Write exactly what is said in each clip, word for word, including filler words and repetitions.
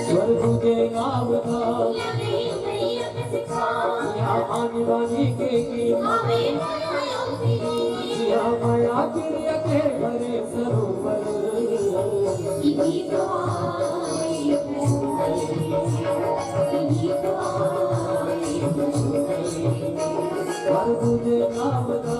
स्वर्ग के गावता, या आनी बानी के गीत, या माया तिरिया के भरे सरोवर। स्वर्ग के गावता,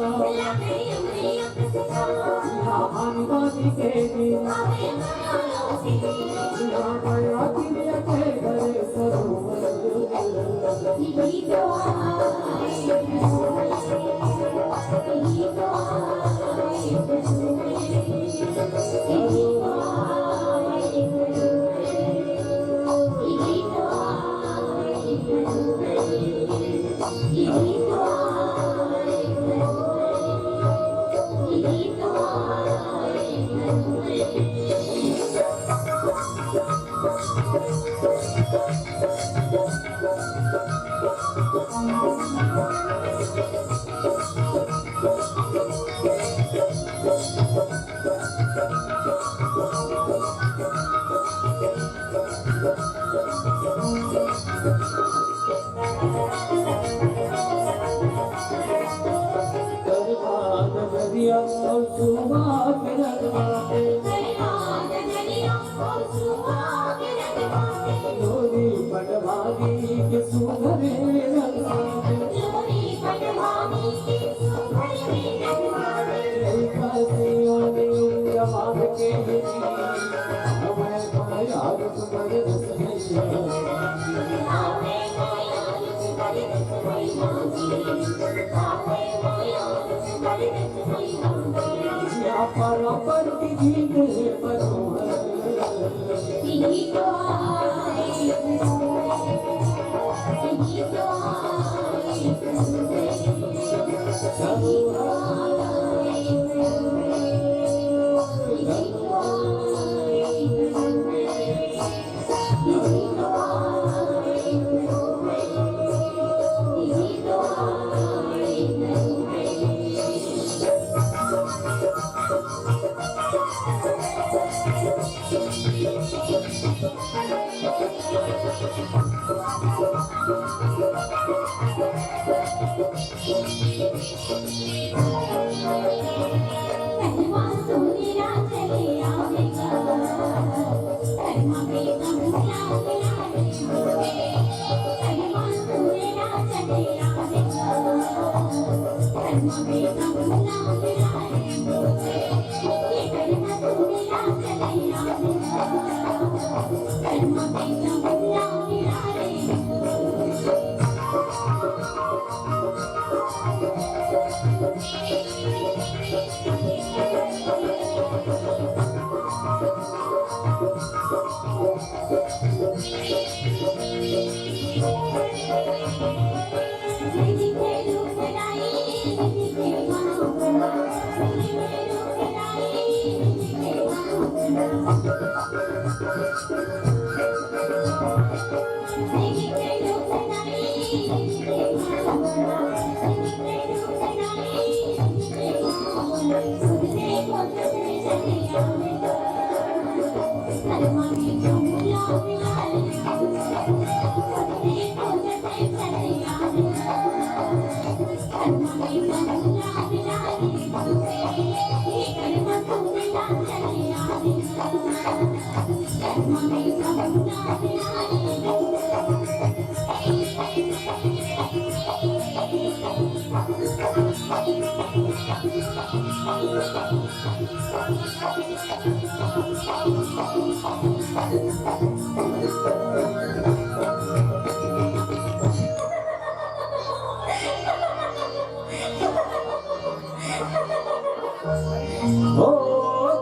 ओ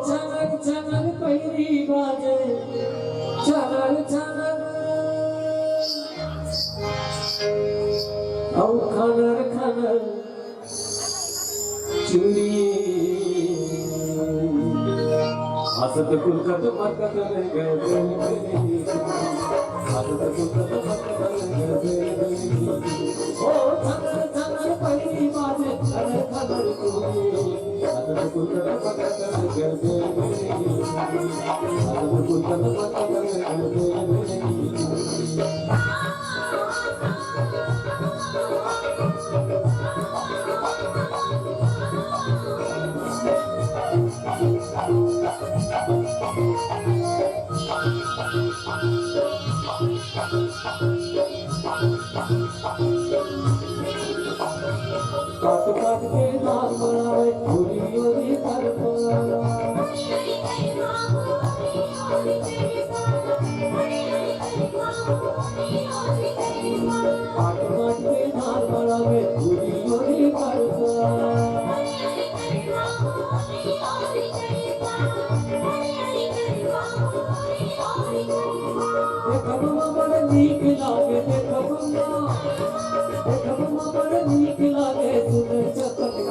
चनक चनक पैरी बाजे, चनक चनक। खनर खनर चूड़ी, हसत कुलकत मकत रह गए। हसत कुलकत मकत रह गए। ओ खनर खनर पैरी बाजे, खनर खनर चूड़ी। काट काट के धान बनावे, ओरी ओरी करता। काट काट के धान बनावे, ओरी ओरी करता। देखबमा बड़ नीक लागे, देखबमा, देखबमा बड़ नीक लागे, सुन चकचक।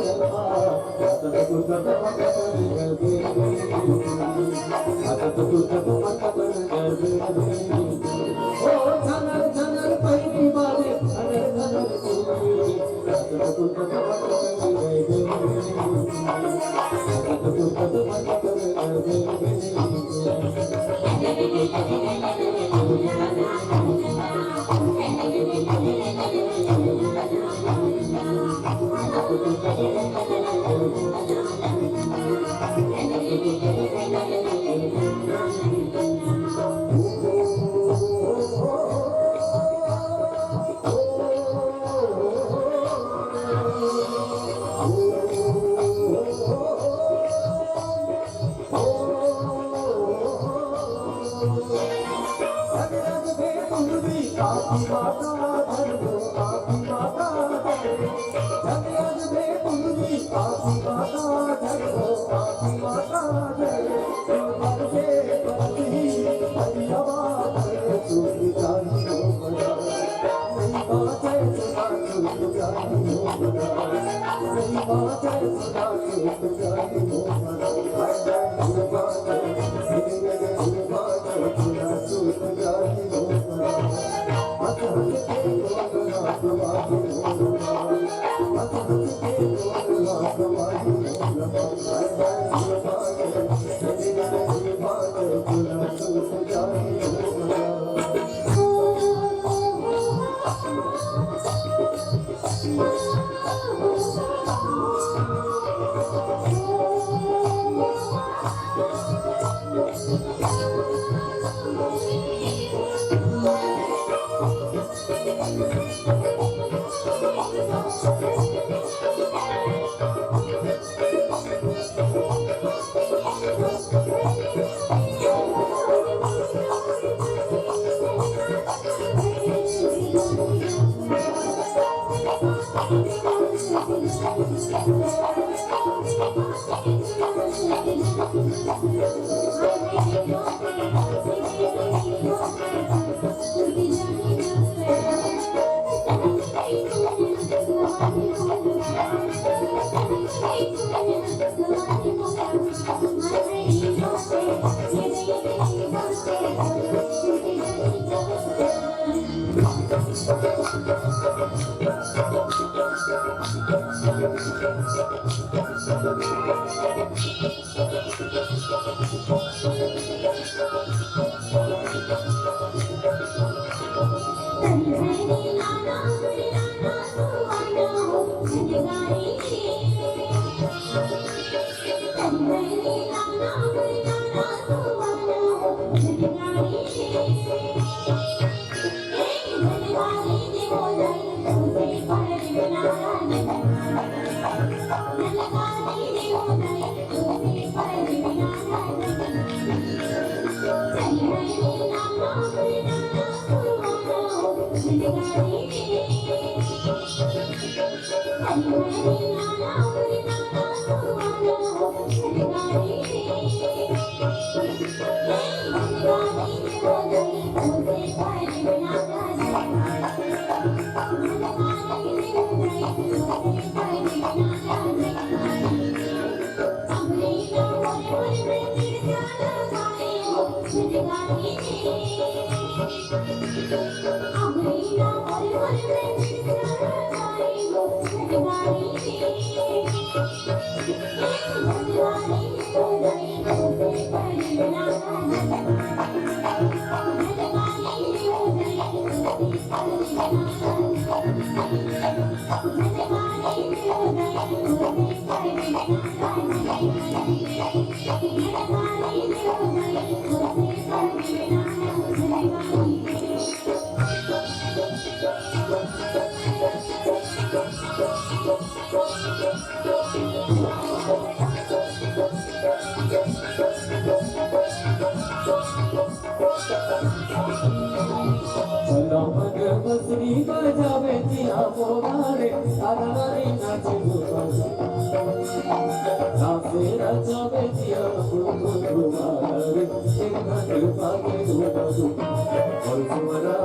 ओ झनर झनर पैरी बाजे, झनर झनर चूड़ी। बसरी बजावे जिया मोरा रे, आधा नारी नाचे गोपाल। नाचे नचावे जिया मोरा रे, एक घाट पाके गोपाल। और तुम्हारा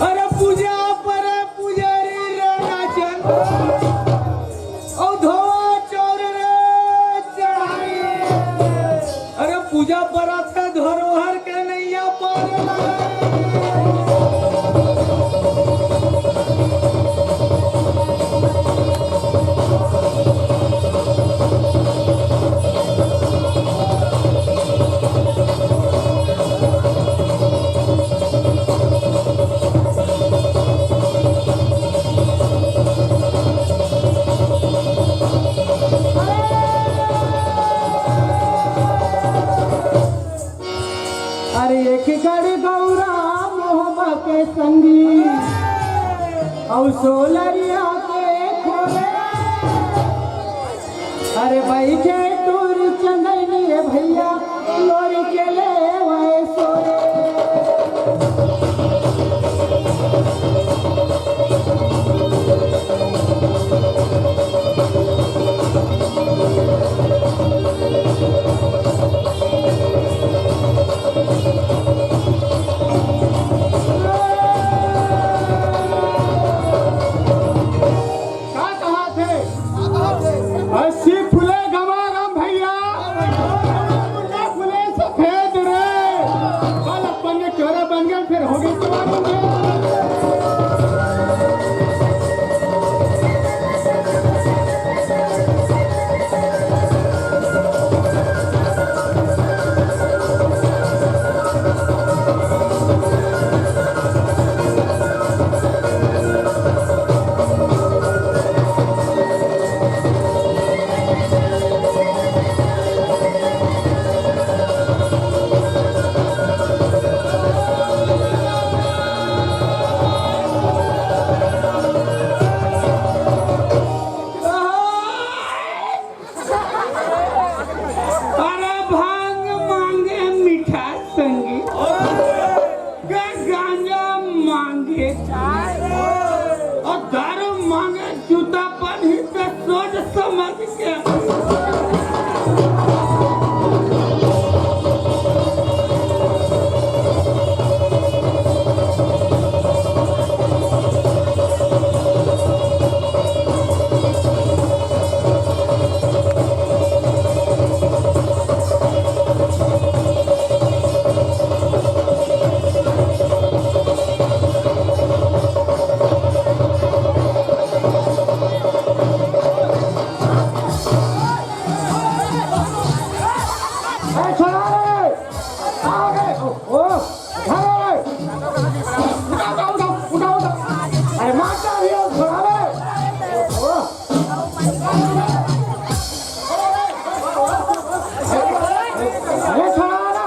अरे पूजा पर पुजारी रे नाचन, अउ धोवा चौर रे चढ़ाई। अरे पूजा पर आथे धरोहर के नैया पार लगाई। अरे एक गड़ गौरा मोहबा के संगी, अउ सोलरिया के खोरे। अरे बइठे टूरी चंदैनी रे भइया, लोरी के लेवय सोरे। का कहाथे? अस्सी फुले गमागम भइया, फुले सफेद रे। कल अपन के चोरा बन गए, फिर हो गए चोरा बन गए। अरे भांग मांगे मीठा संगी, गा-, गांजा मांगे, अउ दारू मांगे जूता पहनी त सोच समझ के। ए, छोड़ा रे! आओ रे! ओ, ओ, उठा रे! उठा, उठा, उठा, उठा, उठा। अरे, मार डाल दिया, छोड़ा रे! ओ, अरे, छोड़ा रे!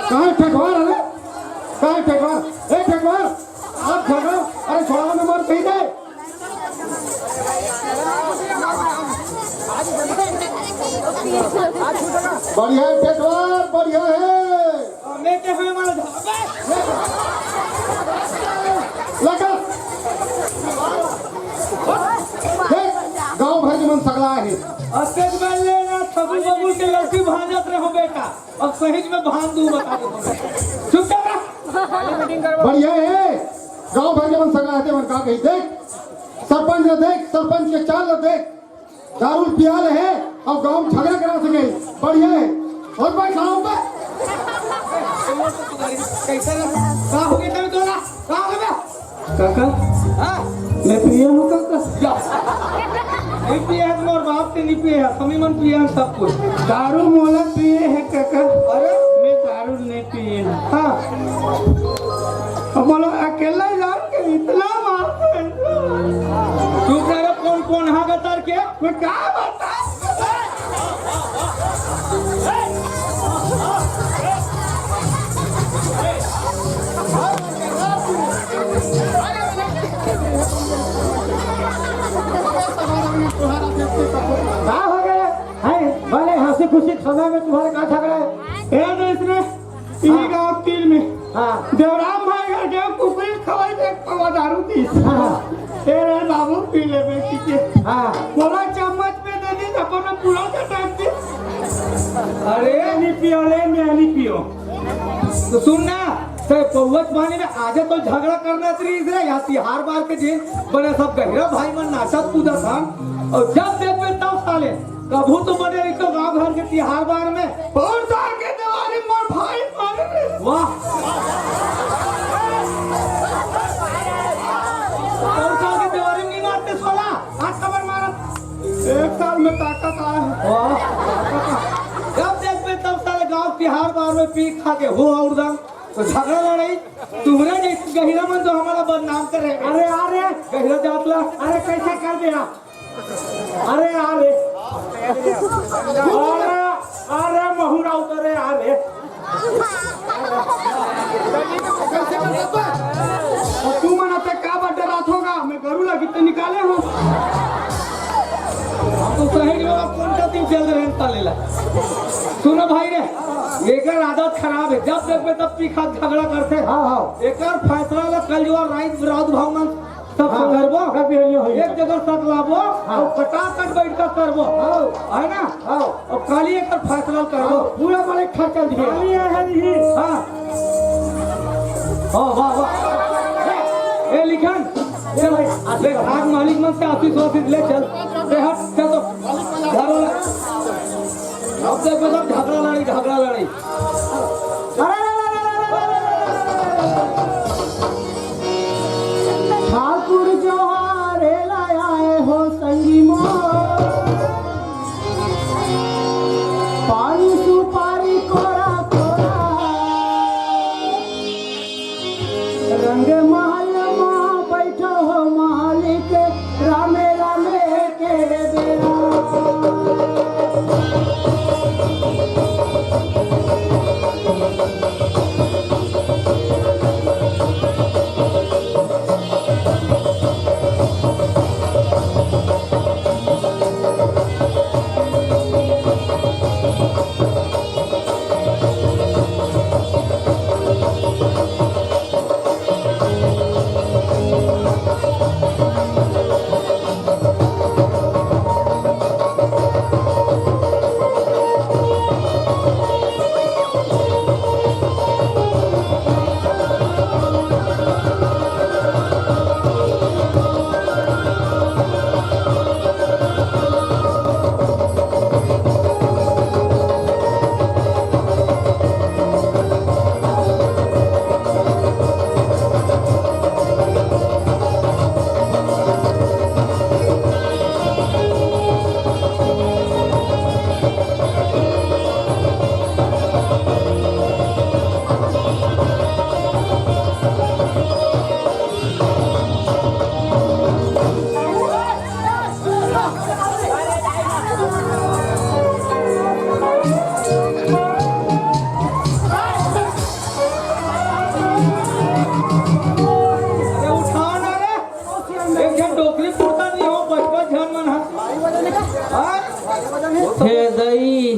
कहाँ ठेकवार है रे? कहाँ ठेकवार? ए, ठेकवार! आप छोड़ा, अरे, छोड़ा, मैं मर कहीं दे। बढ़िया है पेटवार, बढ़िया है। मैं क्या हमें मारा था? लगा। देख, गांव भर के मन सगला है। अब तेज मैं लेना, ठगू बबुल के लड़की भांजत रहो बेटा। अब सही में भांज दू, बता दो। चुप कर। बढ़िया है, गांव भर के मन सगला है, मन का कही। देख, सरपंच ने देख, सरपंच के चाल ने देख, दारू पियाल है और गांव में झगड़ा करा सके। बढ़िया है। और भाई खाओ पे। कैसा लगा? का हो गया तभी तोला? का हो गया? काका, हाँ? मैं पिए हूँ काका। जा। नहीं पिए है, तुम्हारे बाप से नहीं पिए है, समी मन पिए हैं सब कुछ। दारू मोला पिए है काका। अरे? मैं दारू नहीं पिए हूँ। हाँ। अब बोलो, अकेला जान के इतना मार। चुप रह रे, कौन, कौन हाँ गतर के? मैं का बताऊं? का हो गया? है, भले हंसी खुशी के समय में तुम्हारे का झगड़ा है? ए, तो इसमें इही गांव तीर में। हाँ। देवराम भाई घर गए, कुकरी खवाई, एक पवा दारू दी। हाँ। ए रे बाबू, पी ले बेटी के। हाँ। बोला चम्मच में दे दी, अपन में पूरा का टाइम दी। अरे नहीं पियो, ले मैं नहीं पियो। तो सुन ना, ते पौवत पानी में आजे तो झगड़ा करना रहीस रे, यहाँ तिहार बार के दिन बड़े सब गहिरा भाई मन नाचत कूदत हन, और जब देखबे तब साले कभू तो बने रहितो गांव घर के तिहार बार में। पौरसाल के देवारी मोर भाई मारे रे। वाह। पौरसाल के देवारी नहीं मारते साला, आज खबर मारत। एक साल में ताकत आया है। वाह। जब देखबे तब साले गांव तिहार बार में पी खा के हो और दम। तो झगड़ा लड़ाई, तुम्हरे जैसे गहिरा मन तो हमारा बदनाम करे। अरे आ रे, गहिरा जात ला। अरे कैसे कर दे आप? अरे आ रे, अरे, अरे महुरा उतरे आ रे। और तू मन अब तक का बात डरात होगा? मैं गरू ला कितने निकाले हूँ। हम तो सही में अब कौन सा दिन चल रहे हैं ताले ला। सुनो भाई रे, एकर आदत खराब है, जब देखबे तब पी खा झगड़ा करते। हाँ, हाँ। एकर फैसला ला कल जो रात, रात भाव मन सब हाँ। संघरबो, कभी नहीं होई। एक जगह सत लाबो, हाँ। और फटाफट बैठ कर करबो। हाँ। है ना? हाँ। और काली एकर फैसला करबो। हाँ, पूरा बड़े खर्चा दिए। काली है ही। हाँ। हाँ, वाह, वाह। ए, ए, लिखन। ए भाई, ले, भाग मालिक मन से आशीष वाशीष ले चल। ले हट, चल तो। घर वाला। अब देखो सब झगड़ा लड़ाई, झगड़ा लड़ाई। ठाकुर जोहार लाए हो संगी मोर, पानी सुपारी कोरा कोरा, रंग महल मा बैठो हो मालिक, रामे रामे के बेरा।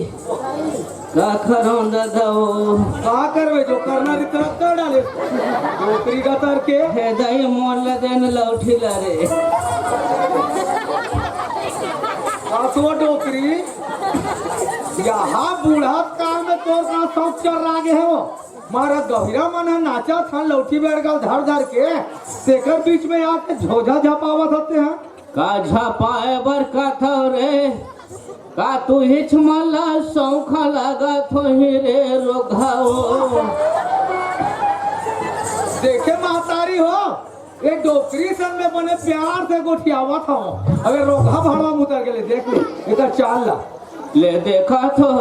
का करौं दादा वो? का करबे, जो करना रही तरफ कर डाले। डोकरी का तर के। हे दाई, मोर ला देन लौठी ला रे। का तो डोकरी, यहाँ बूढ़ा काल में तोर का शौक चल रहा गे हो? मारा गहिरा मन ह नाचा था लौठी बेड़गल धर धर के, तेकर बीच में आके झोझा झपावत हते हैं। का झपाए बर कथव रे? का तुहिच मन ला सौंखा लागत होही रे रोगहा वो? देखे महतारी हो, ये डोकरी संग में बने प्यार से गोठियावत हव। अबे रोगहा भाड़वा में उतर गेले, देख ले, एकर चाल ला। ले देखत हो,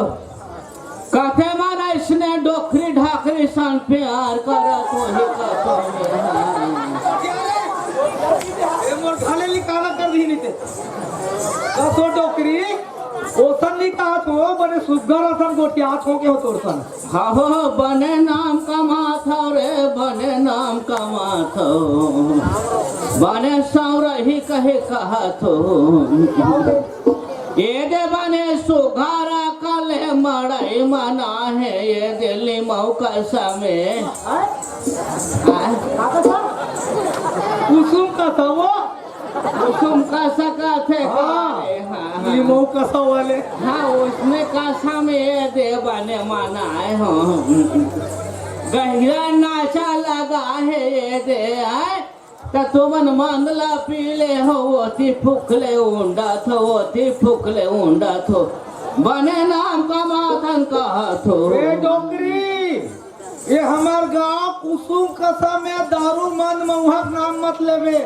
कथे मन अइसने डोकरी ढाकरी सन प्यार करत होही कथों में। ए मोर घले निकाला कर दी नीचे। कसो डोकरी, ओसन नहीं कहत हो, बने सुग्घर असन गोठियात हो के हो तोर सन। हाँ हो, बने नाम कमात हो रे, बने नाम कमात हो। बने सौरही कहे कहत हो। ये दे बने सुघारा कले मड़ई मना हे, ये दे लिमऊ कसा में। आय? आय? कुसुम कसा वो? कुसुम कसा का थे? हाँ। हाँ, हाँ। लिमऊ कसा वाले। हाँ, उसने कसा में ये दे बने मना हे, हाँ। गहिरा नाचा लगा हे ये दे, आय? त तुमन मन ला पीले हो, ओती फुकले उंडा थो, ओती फुकले उंडा थो। बने नाम कमाथन कहा थो। ए डोकरी, ये हमार गांव कुसुम कसा में दारू मन महुआ के नाम मत लेबे।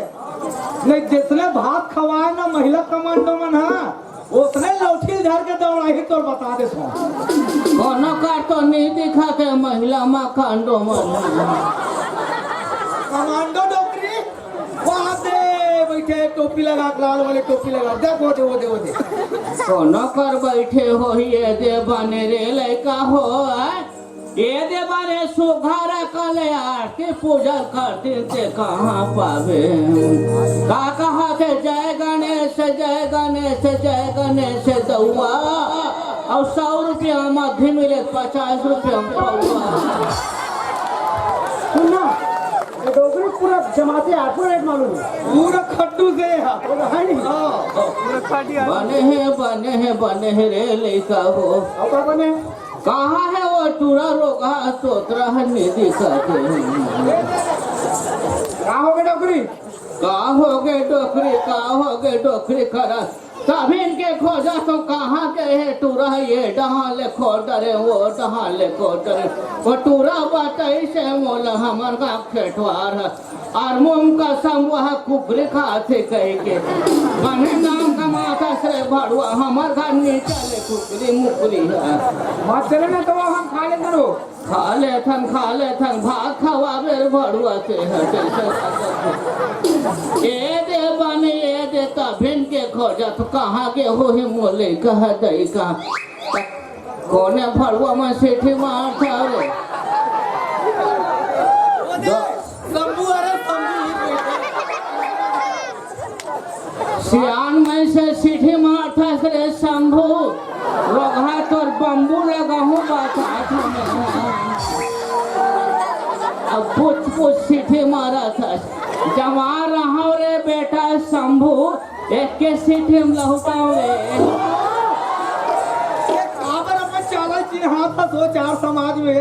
नहीं, जितने भात खवाए ना महिला कमांडो मन, हाँ, ओतने लौठी धर के दौड़ाही तोर बता दे सो। कोनो कर तो नहीं दिखा के महिला मा कांडो मन। कमांडो डोकरी, वहाँ दे बैठे टोपी लगा के लाल वाले टोपी लगा, देख वो दे, वो दे, वो दे। कोनो कर बैठे हो ये दे बने रे लइका हो, आय? ये दे बने सुघारा कले आरती पूजा करती ते कहाँ पावे? का कहा थे जय गणेश, जय गणेश, जय गणेश दउआ। और सौ रुपया मध्य मिले, पचास रुपया में पौआ। सुन ना, ये डोकरी पूरा जमाते आपको रेट मालूम है। पूरा खट्टू से है। वो तो है नहीं। हाँ। बने हे, बने हे, बने हे रे लइका हो। अब का बने? कहाँ हे वो टूरा रोगहा तोतरा ह निधि कहते? का हो गे डोकरी? का हो गे डोकरी? का हो गे डोकरी करत? तभिन के खोजत हो कहाँ गे हे टूरा, ये डहा ले खोर डरे, वो डहा ले खोर डरे। वो टूरा बताइस हे मोला हमर गाँव खेतवार ह। अउ मुंह कसम वह कुकरी खाथे कहिके। बने नाम कमाथस रे भड़ुआ, हमर घर नी चले कुकरी मुकरी ह। मत चले ना तो हम खा लेथन हो। खा लेथन, खा लेथन, भात खवाबे रे भड़ुआ ते ह, जैसे ए दे बने, ए दे तभिन के खोजत, कहाँ गे होही मोले कह दई का। कोने भड़ुआ में सीटी मारत हवे? शंभू, अरे शंभू, सियान में से सीटी मारत हस रे शंभू, रोगहा तोर बम्बू लगाहूँ बात हाथ में। अब पूछ पूछ सीटी मारत हस, जमा रहा रे बेटा शंभू, एक के सीटी में लहुटाओ रे। काबर अपन चाला चिन्हात हस वो चार समाज में।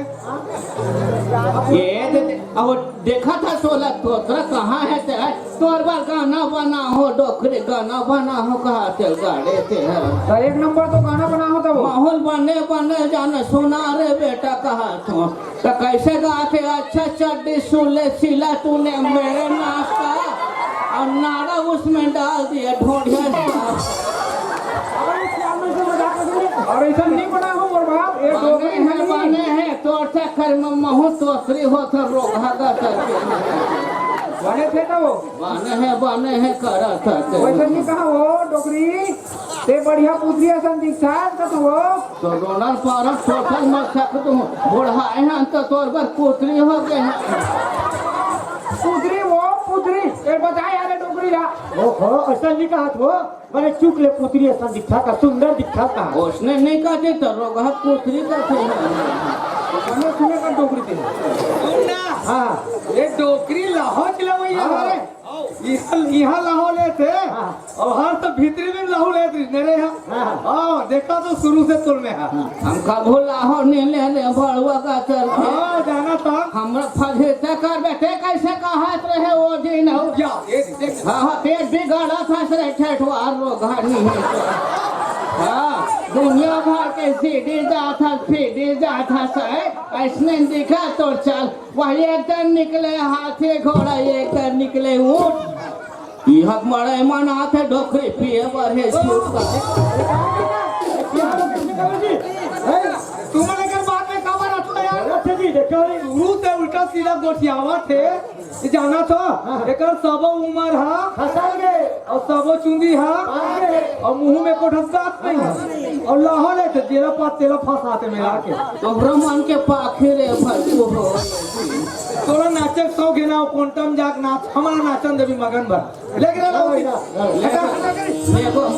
ये दे, अब देखा था सोला तोतरा कहाँ हे ते, तोर बर गाना बना हो, डोकरी गाना बना हो, कहा ते गाड़े ते है। तो एक नंबर तो गाना बना हो तब। माहौल बने बने जान सुना रे बेटा कहा तो। त कइसे गाथे? अच्छा चड्डी सुले सिला तूने मेरे नाक का, और नाड़ा उसमें डाल दिया ढोढ़िया का। अरे ऐसा नहीं बना हो मोर बाप, ये बने हे, बने हे, तोर चक्कर में महू तोतरी होत रोगहा गा करके। बने थे ना वो? बने हे, बने हे, करत हे। वैसे नहीं कहा वो डोकरी, ते बढ़िया पुतरी असन दिखता है, कत वो? तो डोनर पारक टोटल मत सकत हूँ। बुढ़ाए हैं तो तोर बर पुतरी हो गए हैं। पुतरी वो, पुतरी। ए, बता यार, डोकरी। ओहो, अइसन नइ कहत हो। बने चुक ले पुतरी असन दिखत हस, सुंदर दिखत हस। ओसने नइ कहते त रोगहा पुतरी कहते। ओसने सुने का डोकरी ते। सुन ना। हाँ। ये डोकरी लाहौर चला भैया हाँ। हमारे। इहाँ, इहाँ लाहौर लेथे। हाँ। अउ हर तो भीतरी में लाहौर लेथे, नहीं रे हाँ। हाँ। हाँ, देखा तो शुरू से तोर में हाँ। हम कभू लाहौर नइ लेहे बड़ुआ का चल। हाँ, जाना था। हमरा फजीहत करबे, ते कइसे कहत रहे ओ दिन हो? या, ये देख। हाँ, हाँ, पेट बिगाड़त हस रे ठेठवा रोगहा नहीं है। हाँ, दुनिया भर के सीढ़ी जात हस, सीढ़ी जात हस, अइसने दिखा तोर चाल। वही एक दिन निकले हाथी घोड़ा, एक दिन निकले ऊँट। इहाँ के मड़ई मन आथे डोकरी पिए बर हे झूठ का। तुमन एकर बात में काबर आथो यार? अच्छा जी, देखो रे। शुरू से उल्टा सीधा गोठियावत हे। ये जाना तो, हाँ। एकर सबो उमर हा। फसल के। अउ सबो चुंदी हा। पाँच के। अउ मुँह में कोठस दाँत नहीं हा। अउ लाहौर लेथे, जेला पात तेला फंसाथे मिला के। तोहरा मन के पाखे रे भाई, वो हो। तोला नाचे के शौक हे ना, वो कोंटम जाके नाच, हमारा नाचन देवी मगन भर। लेके रह लो, लेके रह लो।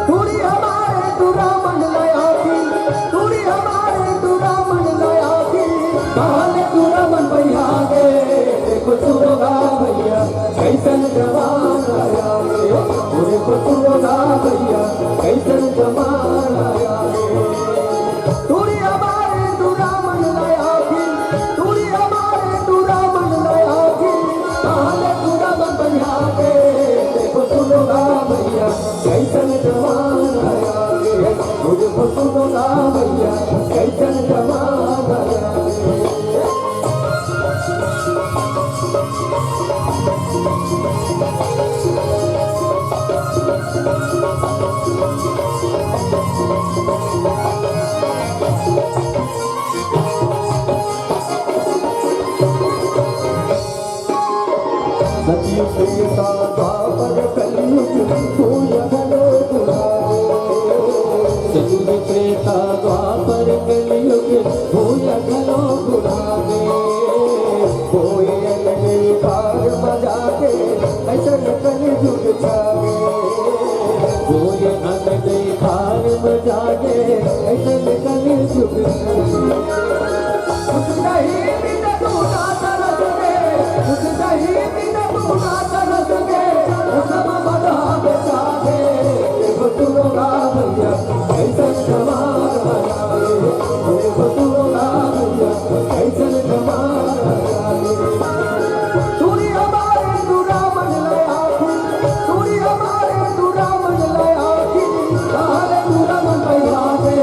टूरी हमारे टूरा मन लया की, टूरी हमारे टूरा मन लया की, काले टूरा मन भैया गे, देखो सुनो गा भैया, कैसन जमाना आ गे, ओ देखो सुनो गा भैया, कैसन जमाना आ गे। टूरी हमारे टूरा मन लया की, टूरी हमारे टूरा मन लया की, काले टूरा मन भैया गे, देखो सुनो गा भैया, कैसन जमाना आ गे, मुझे सुनो ना भैया, कैसन जमाना आ गे। सतयुग त्रेता द्वापर कलयुग भूय घलो बुढ़ावे। सतयुग त्रेता द्वापर कलयुग भूय घलो बुढ़ावे। कोई अनगई खार म जागे, अइसन कलयुग छावे। कोई अनगई खार म जागे, अइसन कलयुग छावे। कुछ नहीं बिन तू ना तरस दे, कुछ नहीं बिन तू ना तरस दे, वो सब बता बता दे। देखो सुनो ना भैया, कैसन जमाना आ गे। देखो सुनो ना भैया, कैसन जमाना आ गे। टूरी हमारे टूरा मन लया की, टूरी हमारे टूरा मन लया की, काले टूरा मन भैया गे।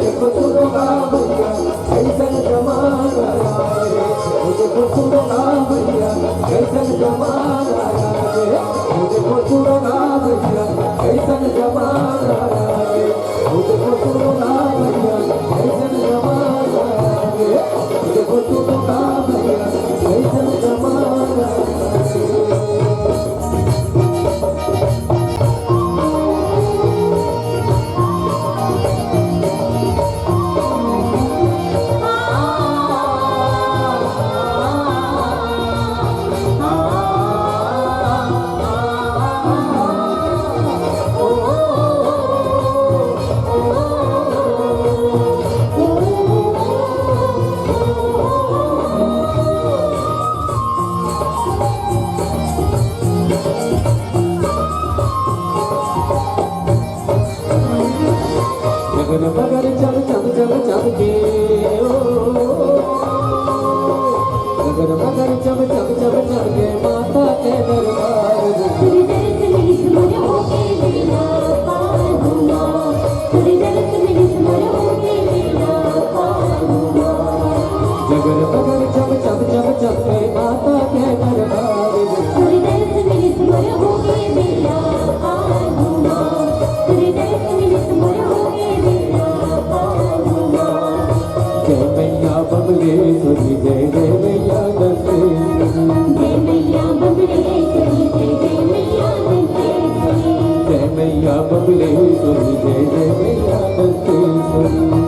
देखो सुनो ना भैया, कैसन जमाना आ गे, मुझे कुछ सुनो ना भैया, कैसन जमाना आ गे, मुझे कुछ सुनो ना भैया, कैसन जमाना आ गे, मुझे कुछ सुनो ना भैया, कैसन जमाना आ गे, मुझे कुछ सुनो ना भैया, कैसन जमाना आ गे। जगर मगर चम चम चम चम के ओ, जगर मगर चम चम चम चम के माता के दरबार में। तेरे दर्शन मिलिस मोर होके बेड़ा पार हुआ, तेरे दर्शन मिलिस मोर होके बेड़ा पार हुआ। जगर मगर चम चम चम चम के माता के दरबार में। तेरे दर्शन मिलिस मोर होके बेड़ा पार हुआ, तेरे दर्शन मिलिस मोर होके बेड़ा पार हुआ। जय मैया बमलेश्वरी, जय जय मैया दंतेश्वरी। जय मैया बमलेश्वरी, जय जय मैया दंतेश्वरी। जय मैया बमलेश्वरी, जय जय मैया दंतेश्वरी।